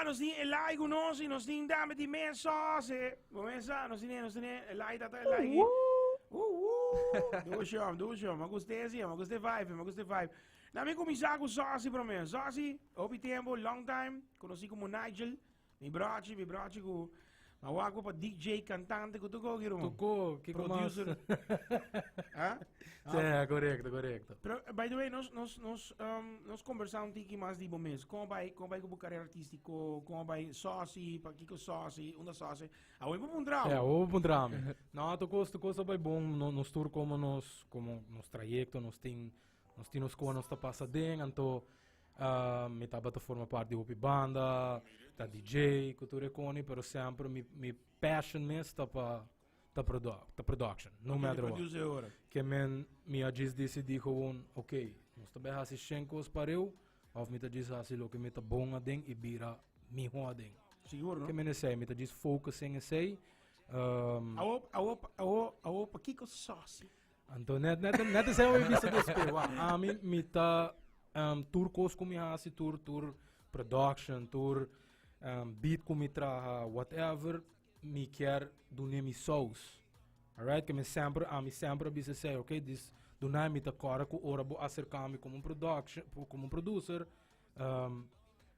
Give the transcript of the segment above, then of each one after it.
sa, nos tin Eli ku nos i nos tin dame di mes sauce. Bo mes sa, nos tin, nos tin Eli tata Eli. Uh, uh. Dushi hom, dushi hom. Ma gusta esi, ma gusta vibe, ma gusta vibe. Na mi kuminsá ku Saucy promé. Saucy, hopi tempo, long time, konosí komo Nigel. Mi brochi, mi brochi ku ma wak pa DJ, kantante ku tuko ki ruman. Tuko, kiko mas? Producer. Ah? Sí, korekto, korekto. Pero, by the way, nos, nos, nos, um, nos conversa un tiki mas di bo mes. Kon bai, kon bai ku bo carrera artístico, kon bai Saucy, pa kiko Saucy, unda Saucy. Awe bo puntra. Ja, awe bo puntra mi. No, tuko, tuko sa bai bon, no, nos tur komo nos, komo nos trayecto, nos tin, nos tin nos koa nos ta pasa den, anto Mi tabata forma parti di hopi banda, ta DJ ku tur e koni, pero semper mi, mi passion mes ta pa ta produ ta production, no matter what. Produce ora. Ke men mi a djis disidí gewoon, ok, nos ta bai hasi shen kos pareu, of mi ta djis hasi loke mi ta bon aden i bira mihó aden. Sigur, no? Ke men esei, mi ta djis focus en esei. Awo, awo, awo, awo, pakiko Saucy? Anto net net net esei mi bisa despues. Wak, ami mi ta um, tur kos ku mi hasi, tur tur production, tur um, beat ku mi traha, whatever, mi kier dune mi saus. Alright, ke mi sempre, ami sempre a bisa esei, okay, dis dunai mi ta kòrda ku ora bo aserká mi komo un production, komo un producer, Um,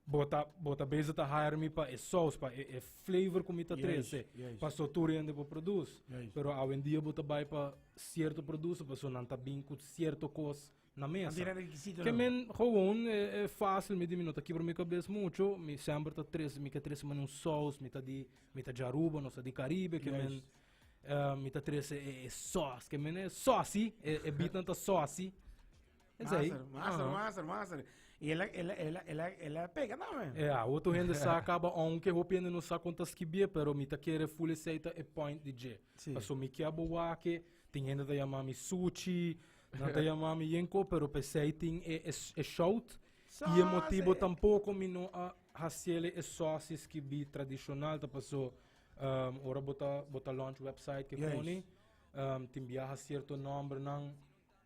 bo ta, bo ta bezig ta hire mi pa e saus, pa e, e flavor ku mi ta Yes, trece. yes. Paso tur hende por produce. Yes. Pero awendia bo ta bai pa cierto producer, paso nan ta bin ku cierto kos na mesa. Nan tin requisito Ke nan. men gewoon e, e fácil, mi di mi no ta kibra mi kabes mucho, mi semper ta trece, mi ke trece mane un saus, mi ta di, mi ta di Aruba, nos ta di Caribe, ke men Yes. eh, mi ta trece e, e sauce, ke men e saucy, e, e beatnan ta saucy. Esei. Master, master, Aha. master, master. Y el a, el a, el a, el a, el a pega tambe. Ja, otro hende sa kaba, aunque hopi hende no sa kon ta skibie, pero mi ta kere full esei ta e point di dje. Sí. Paso mi kia bo wak, tin hende ta yama mi Suchi, nan ta yama mi Yenko, pero p'esei tin e, e, e shout. Y e motibo Sauce. tampoco mi no a hasiele e sauce skibi tradicional, ta paso um, ora bo ta, bo ta launch website ke Juist. koni, um, tin biaha cierto nombernan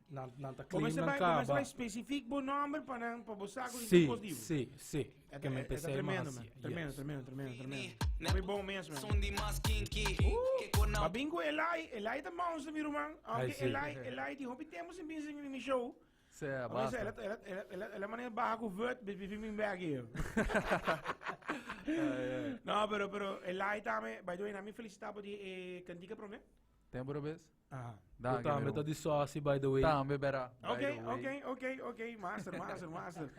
Nan, nan ta Bo claim mester nan bai, bo mester kaba. bai specifiek bo nomber pa nan, pa bo sa ku Sí, di kos di bo. sí, sí. E Que me ta, e ta empecé tremendo, mas man. así. Tremendo, Yes. tremendo, tremendo, tremendo. Muy bon mes, man. Son di mas kinky. Ke kona Ma bin ku Eli, Eli ta monster, mi ruman. Aunque Ai, sí. Eli, Eli tin hopi tempo sin bin sin mi show. Sí, Aunque basta. ela, ela, ela, ela, ela manera baja ku vert, bi bi bin back hier. No, pero, pero Eli tambe, by the way, na mi felicita bo di eh, cantica prome. Tempo da bes? Aha. Danki, Tambe mi ta ruman. di saucy, by the way. Tambe, bera. By Ok, the way. ok, ok, ok. Master, master, master.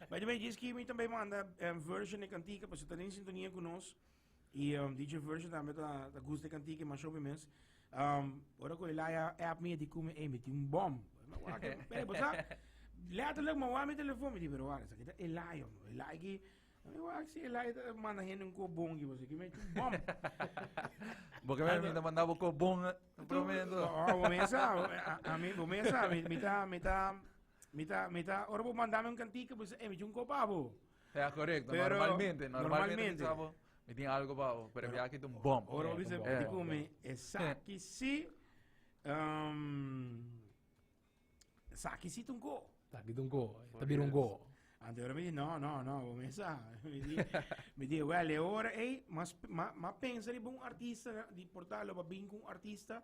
By the way, djis ki mi tambe manda um, version de cantica, pasobra ta den sintonia ku nos. I um, DJ version tambe ta, ta gusta e cantica, mas shopi mes. Um, ora ku Elia app mi, e di ku mi, ey, mi tin un bom. Ma wak, pero, bo sa, letterlijk, ma wak mi telefon, mi di, pero wak, esaki ta Elia, Elia ki, Mi wak si el a manda hende un kobon ki boso ki me un bom. Porque me ta manda bo kobon prometo. Oh, bo mesa, a mi bo mesa, mi mi ta mi ta mi ta mi ta ora bo mandame un cantica bo eh mi un kopabo. Ja, correcto. Pero, normalmente, normalmente, normalmente. mi mi tin algo pa bo, pero ya ki un bom. Ora bo bisa Eh. di come esaki si um, Saki si un go. Saki un go. Ta bira un go. Anto ora mi di, no, no, no, bo mesa. Mi di, mi di, well, e ora, ey, mas, ma, ma pensa riba un artista di portal, ba bin ku un artista,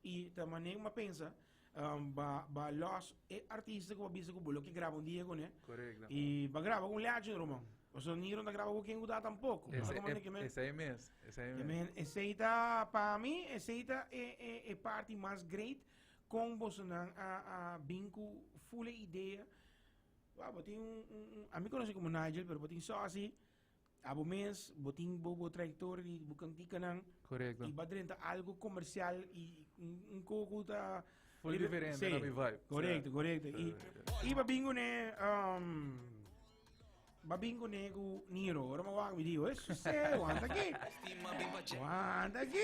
i ta mané ma pensa, um, ba, ba los e artista ku ba bisa ku bo lo ke graba un dia kuné. Correcto. I ba graba ku un legend, ruman. Pasobra Niro no ta graba ku ken ku ta tampoco. Ese, Como ke men- esei mes, esei ke mes. men, esei ta, pa mi, esei ta e, e, e parti mas great Kon bosonan a a bin ku full e idea? Wou, bo tin un, un, un, ami konosé komo Nigel, pero bo tin Saucy, abo mes, bo tin bo, bo trayektoria di bo kantikanan. Korekto. I bo a drenta algo komersial i un, un koko ta... Full diferente Sí, na mi vibe. Korekto, Sí. korekto. I, i bo bin kuné, um, Ba bin kuné ku Niro. Ora mi wak mi di, "Oe, suse, wanta aki. Wanta aki."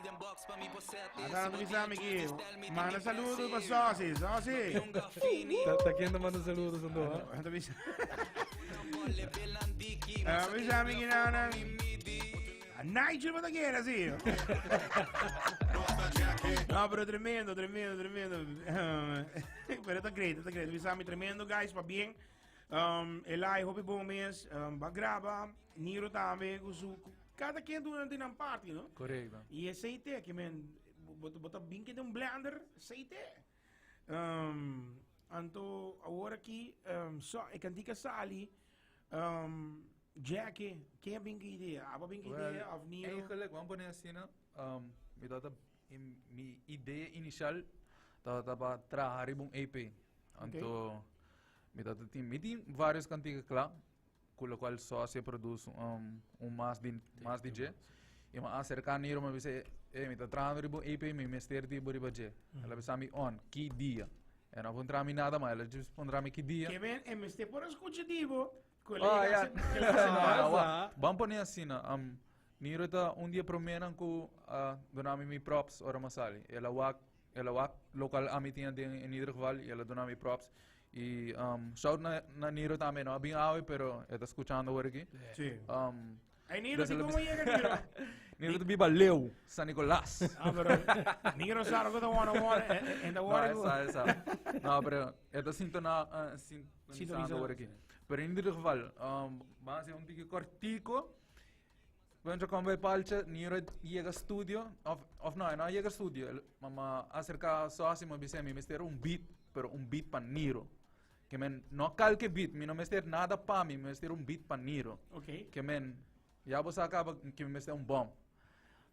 Ata nan ta bisa mi ki, manda saludo pa Saucy, Saucy. Ta, ta ken ta manda saludos ando, ha? Nan ta bisa. Ah, bisa mi ki nan nan. Nigel bo ta kere así. No, pero tremendo, tremendo, tremendo. Pero ta great, ta great. Bisa mi tremendo, guys, pa bien. Elai hopi bon mes, ba graba, Niro tambe ku su kada ken duna tin nan parti, no? Korekto. I esei te ke men bo ta bin ke den un blender, esei te. Anto awor aki so e kantika sali Jackie, ken a bin ku idea? Abo a bin ku idea of Niro? Eigenlijk, wan pone asina, mi tabata mi idea inicial tabata pa traha riba un EP. Anto mi tabata tin, mi tin varios kantika kla, ku lokual Sossi a produce un mas di mas di dje. I mi a aserká Niro mi a bisa e mi ta trahando riba un EP mi mester di bo riba dje. El a bisa mi on, ki dia? E no a puntra mi nada mas, el a djis puntra mi ki dia. Ke men e mester por a skucha di bo ku el Oh, a ja. yega a No, no, Pasa. wa- Ban pone asina, Niro ta un di e proménan ku a duna mi mi props ora mi a sali. El a wak, el a wak lokual ami tin aden in ieder geval i el a duna mi props. I shout na, na Niro tambe, no a bin awe pero e ta skuchando awor aki. Sí. Ay Niro, Dus di el a komo yega Niro? Niro ta biba leu, San Nicolas. Ah, pero Niro sa ku ta one on one en ta No, wòrdu ku. esa, esa. No, pero e ta sintona, sintonisando Sintonisa. awor aki. Pero in ieder geval, ban hasi un tiki kortiko. Bueno, kom bij Paltje, Niro yega studio, of, of no, no yega studio. El, mama acerca Sossi, ma bisa mi mester un beat, pero un beat pa Niro. Ke men, no kalke beat, mi no mester nada pa mi, mi mester un beat pa Niro. Ok. Ke men, ya bo sa kaba ke mi mester un bomb.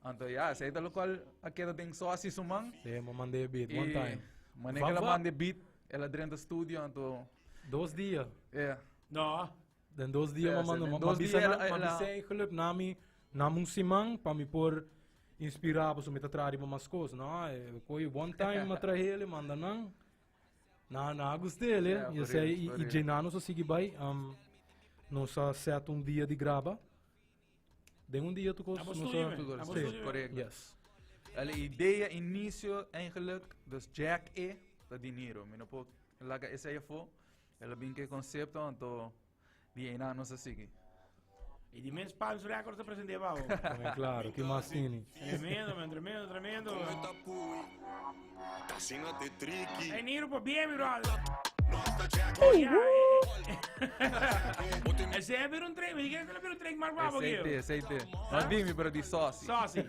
Anto ya, esei ta lokual a keda den Sossi su man. Sí, mi mand'é beat, one I time. Mane ke la mande beat, el a drenta studio, anto... Dos dia. Yeah. No. Den dos dia Ja, mi manda, den ma dos bisa dia na, el- ma el a- bisa eigenlijk na mi, na un siman pa mi por inspira paso mi ta traha riba mas kos, no? Eh, koi one time mi a traha ele, manda nan. Na, na a gusta ele, Ja, y por esei, real, y, por y real. djena nos a sigui bai, nos a set un dia di graba. Den un dia tu kos, Abo nos studio, a, man. Tudo, Abo sí, studio, man. correcto. yes. El idea inicio eigenlijk, dus Jack E, ta di Niro. Mi no por laga esei afó. El a bin ku e konsepto, anto di einan nos a sigui. I di mes Palms Records ta presente babo. También, claro, ki mas tini. Tremendo, man, tremendo, tremendo. Asina te triki. Hey, Niro, pa bien, mi brother. Oh, ja. Ese é bir un trek, mi diga que bir un trek maar guapo Esei te, esei te. No di mi, pero di Saucy. Saucy.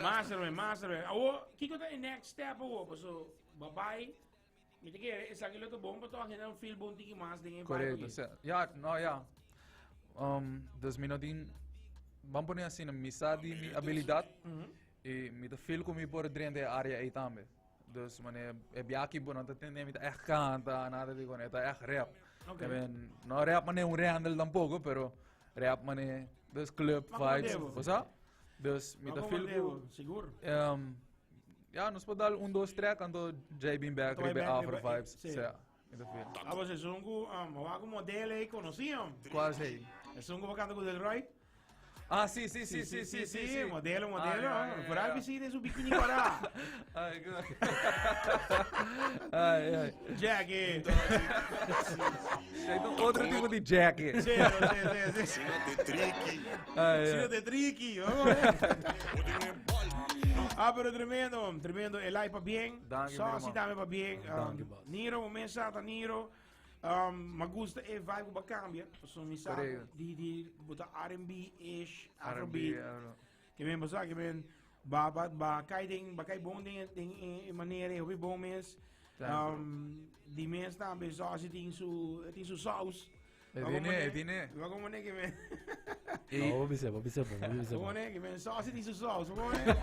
Master, man, master, man. Awo, kiko ta e next step awo? Paso, bye bye. Mi ta kere esaki lo ta bon pa tòg hende nan feel bon tiki mas den e vibe Correcto. aki. Se, ja, no, ja. Dus mi no tin, ban pone asina, mi sa di mi habilidad y mi ta feel cu mi por drenta e area ey tambe. Dus mane e biaha bo no ta tende mi ta echt canta, nada di con, e ta echt rap. Ok. I mean, no rap mane un Randall tampoco, pero rap mane dus club Maar como vibes, debo. bo sa? Dus mi Maar ta como feel debo, cu Sigur. Ja, nos por dal un, dos, trek, anto Jay bin back Anto riba back Afro riba- Vibes. sí. Sea, mi ta feel. Ah, pues es un ku, wa ku modelo ahí conocido. Cuál es ahí? Es un ku canta ku Del Roy. Ah, sí, sí, sí, sí, sí, sí, sí. Modelo, Ah, modelo. ja, ja, ja, Vooral ja. bisi de su bikini para. Ay, good. Ay, ay. Jackie. Zij toch otro tipo di Jackie. Sí, sí, sí, sí. Asina te triki. Ay, Sino ay. de tricky. Vamos a ver. Ah, pero tremendo, tremendo. El pa bien. Dank je, Saucy mi tambe pa bien. Dank je, Bas. Niro, momento ta Niro. Me gusta e vibe ku cambia. So mi sa Correcto. di bota R&B-ish, R&B, Afrobeat. Afro. Ke men basa, ke men ba ba ba kai den ba kai bon den den e manera e hopi bon mes. Thank you. Di mes tambe Saucy tin su saus. E tiene, e tiene. Wa como ne ke men. E, No, bisa, bisa bon, bisa Como bon. ne ke men Saucy tin su saus. Como ne.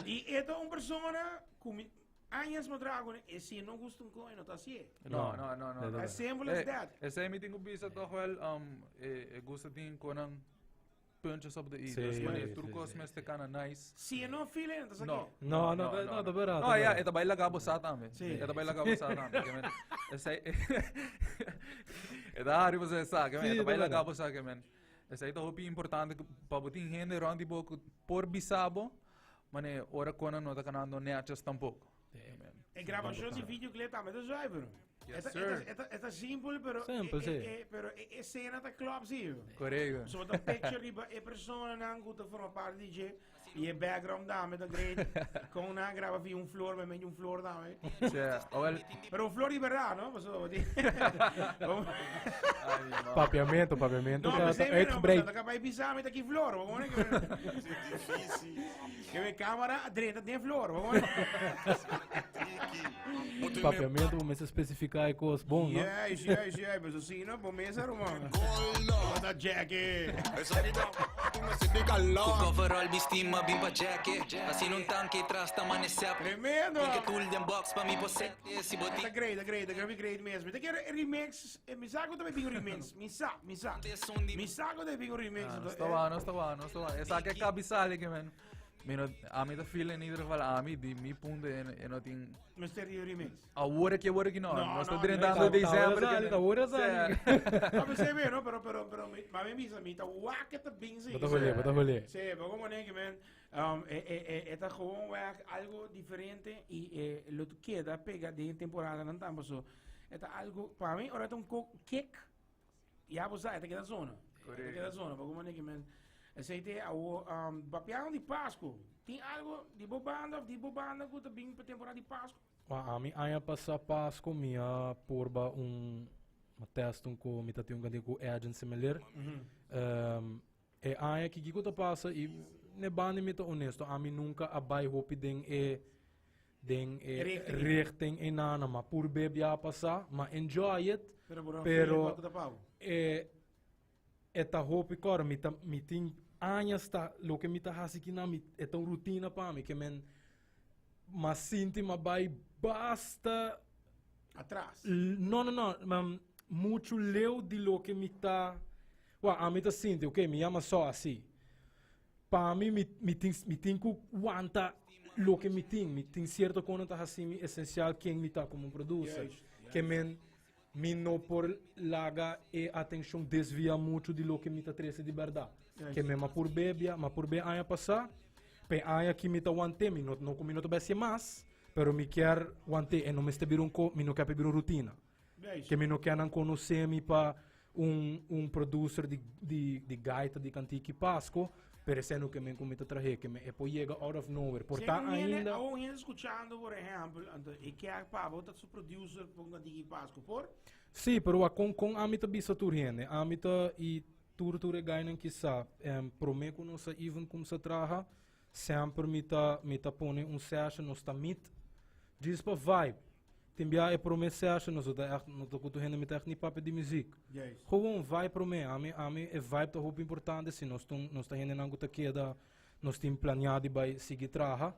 I e ta un persona ku mi añas mo trago e si no gusta un coin no ta así. No, no, no, no. No. As simple as that. Esei mi tin ku bisa toch wel, e gusta tin konan puntjes op de i. Sí, Dus wanneer sí, turcos sí, mester kana nice. Si no feel it, entonces No. No, no, no, de verdad, No, de ja, verdad. e ta bai laga bo sa tambe. Sí. E ta bai laga bo sa tambe. Ke men, esei, e ta hari bo sa, ke men, Sí, e ta bai de laga verdad. bo sa, ke men. Esei ta hopi importante ku pa bo tin hende rond di bo ku por bisa bo, mane ora kona no ta kanando netjes tampoco. Ke men. E grabacion di videoclip tambe ta zuiver. Yes, Eta, sir. eta, eta, eta simpel, pero Simpel, e, sí. e, pero e escena ta klopt, sí. Correcto. So ta picture riba e persona nan ku ta forma parte di dje. E e background dame ta great. Con na graba vi un flor, me un flor dame. Tja, oh, wel. Pero un flor di verdad, no? Paso, di. Ay, man. Papiamento, papiamento No, ta, mas ta nee, no, uitgebreid. ta capaz bisa me ta ki flor. Gewoon que que me cámara drenta den flor. Gewoon. Papiamento, bo mester specifica e cos bon, no? Yes, yes, yes. Pero si no, bo mesa, Roman. Bota Jackie. Ku coverall bisti ma bin pa jacket. Asina un tanke tras ta manesep. Tremendo. Tin ke tool den box pa mi por set. Si bo Ta tin great, ta great, ta great, great mes. Mi ta kere remix, eh, mi sa ku ta bin remix. Mi sa, mi sa. Mi sa ku ta bin remix. Ah, no sta wa, no sta wa, no sta wa. Esaki e kabisali ke men. Mi no, ami ta feel in ieder geval ami di mi punto en en no tin Mester di remix. Awor ki awor ki no. No, Nos ta no, drentando no, december. ta awor ke ta awor a sali. No, pero se ve, no, pero pero pero mi, mami bisa mi ta wak ta bin si. Bo ta hole, bo ta hole. Sí, pero como ne man, um, e, e, e, e ta gewoon weg algo diferente y eh, lo queda pega de temporada nan tampo so. E ta algo, pa mi, ora ta un kick, ya bo sa, e ta keda zona. E ta keda zona, pero como ne man. Esei te awo, um, papiando di Pasco, tin algo di bo banda of di bo banda ku ta bin pa temporada di Pasco? Ma ami aña pasá Pasco mi a purba un ma test un ku mi ta tin un kanti ku Edgen Similir. Um, e aña ki kiko ta pasa i ne banda mi ta honesto, ami nunka a bai hopi den e den e Richting. richting e nana, ma purbe bia pasá, ma enjoy it, Pero por Pero- ta pau. e E ta hopi kor, mi ta mi tin añas ta loke mi ta hasi kinan mi e ta un rutina pa mi ke men m'a sinti m'a bai basta Atras. no no no ma muchu leu di loke mi ta wak ami ta sinti ok mi yama so asi pa mi mi mi tin mi tin ku wanta loke mi tin mi tin sierto konan ta hasi mi esensial ken mi ta komo un producer ke men Mi no por laga e atencion desvia mucho di loke mi ta trece di berdad. Ke me ma por bebia, ma por be aña pasá, pe aña ki mi ta wante, mi no, no ku mi no ta bestia mas, pero mi kier wante e no mester bira un ko, mi no kier pa bira un rutina. Ke mi no kier nan konosé mi pa un, un producer di, di, di gaita di Kantiki Pasco, pero esei no ke men ku mi ta trahe, ke me e por yega out of nowhere. Por ta ainda. Awo un hende escuchando, por ehempel, anto e kier pa bo ta su producer pa un Kantiki Pasco, por? Sí, pero wak kon kon ami ta bisa tur hende, ami ta i tur tur e gainan ki sa, prome ku nos a even kumsa traha, semper mi ta mi ta pone un session, nos ta meet, djis pa vibe. Tin bia e prome session nos ta echt, no ta ku tur hende mi ta echt ni papia di muziek. Gewoon vibe prome, ami ami e vibe ta hopi importante, si nos ta nos ta hendenan ku ta keda, nos tin planea di bai sigui traha,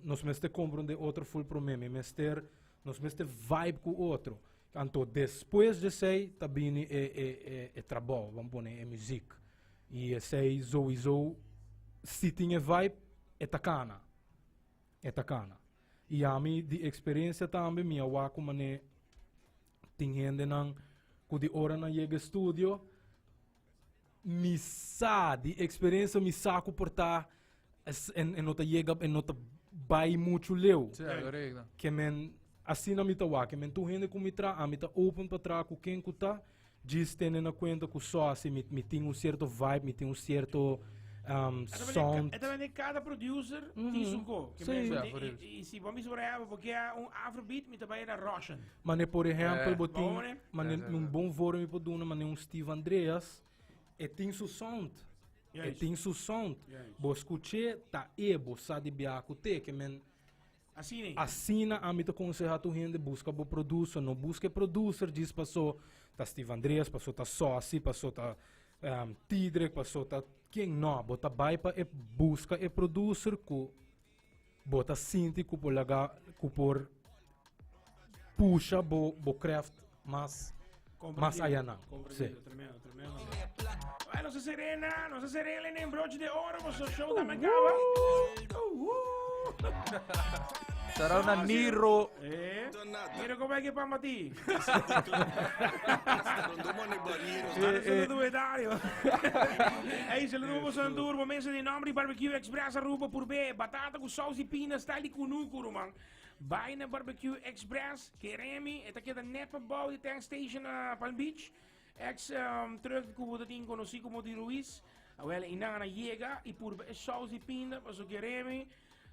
nos mester comprende otro full prome, mi mester, nos mester vibe ku otro. Anto despues di esei ta bini e e e e trabou, ban pone e muziek. I esei souiso si tin e vibe e ta kana. E ta kana. I ami di eksperensia tambe mi a wak ku manera tin hendenan ku di ora nan yega e studio mi sa di eksperensia mi sa ku por ta e no ta yega e no ta bai muchu leu. Sí, korekto. Ke men asina mi ta wak ke men tur hende ku mi traha ami ta open pa traha ku ken ku ta Djis tene na kuenta ku so asi mi mi tin un sierto vibe, mi tin un sierto um, sound. E ta bende cada producer tin su go. Que Sí. me- Ja, i- voor i- i si bo mi sobre abo, porque é um afrobeat, mi ta bai na Russian. Mane por ehempel, Eh. bo tin, Bom, né? mane Ja, ja, un ja. bon voorbeeld mi por duna, mane un Steve Andreas, e tin su sound. E Juist. tin su sound. Juist. Bo skuché ta e, bo sa di bia ku te, ke men Asina. Asina ami ta konseha tur hende buska bo producer, no buska e producer djis paso ta Steve Andreas, paso ta Sossi, paso ta Tidrick, paso ta ken, no, bo ta bai pa e buska e producer ku bo ta sinti ku por laga ku por pusha bo bo craft mas mas ayanan. Comprendido, tremendo, tremendo. Bueno, se serena, no se serena en broche de oro, pues el show también acaba. Será una Niro. Eh, mira cómo hay que pa Mati. Hey, saludos a Andurbo, mensen die nombre Barbecue Express Aruba por B, batata com saus e pina, style de cunuco, man. Bai na Barbecue Express, Keremi, e ta keda net pa bou di tank station na Palm Beach. Ex um, truck ku bo ta tin konosí komo di Ruiz. Awel einan a yega y purba e saus di pinda paso keremi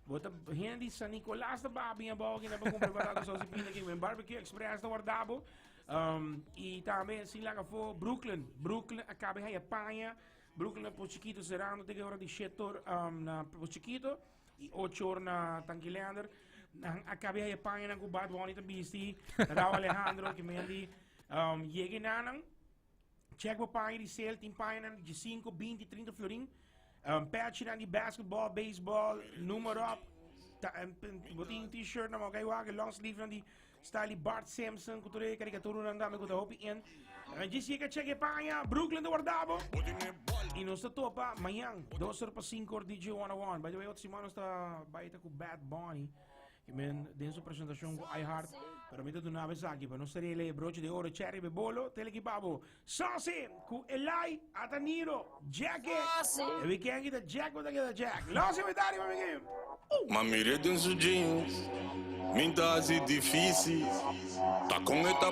bo ta hende di San Nicolas ta baha bin abao aki na pa cumpra batata saus di pinda aki wen Barbecue Express ta warda bo. Y tambe sin laga afo Brooklyn. Brooklyn a cabe haya paña. Brooklyn na Pos Chiquito cerrando te ora di 7 or na Pos Chiquito y 8 or na Tanki Leander. Nan a cabe haya paña nan cu Bad Bunny ta bisti. Rauw Alejandro ki mendi. Yega nanan. Check bo paña di sale, tin pañanan di 5, 20, 30 florin. Patchnan di basketball, baseball, nummer up. Ta, bo tin t-shirt na mokai wak, long sleeve nan di style di Bart Simpson, ku tur e karikaturanan tambe ku ta hopi in. Djis yega check e paña, Brooklyn ta wardabo. I nos ta topa mañan, 2 or pa 5 or DJ 101. By the way, otro siman nos ta bai ta ku Bad Bunny. I men den su presentacion cu iHeart, pero mi ta duna esaki pa no seria le broche de oro cherry be bolo, tele ki babo. Saucy cu Elai Ataniro, Jackie. E weekend ki ta Jack bo ta keda Jack. Los invitari pa mi ki. Ma mir'é den su jeans, mi ta hasi difícil, ta con e ta.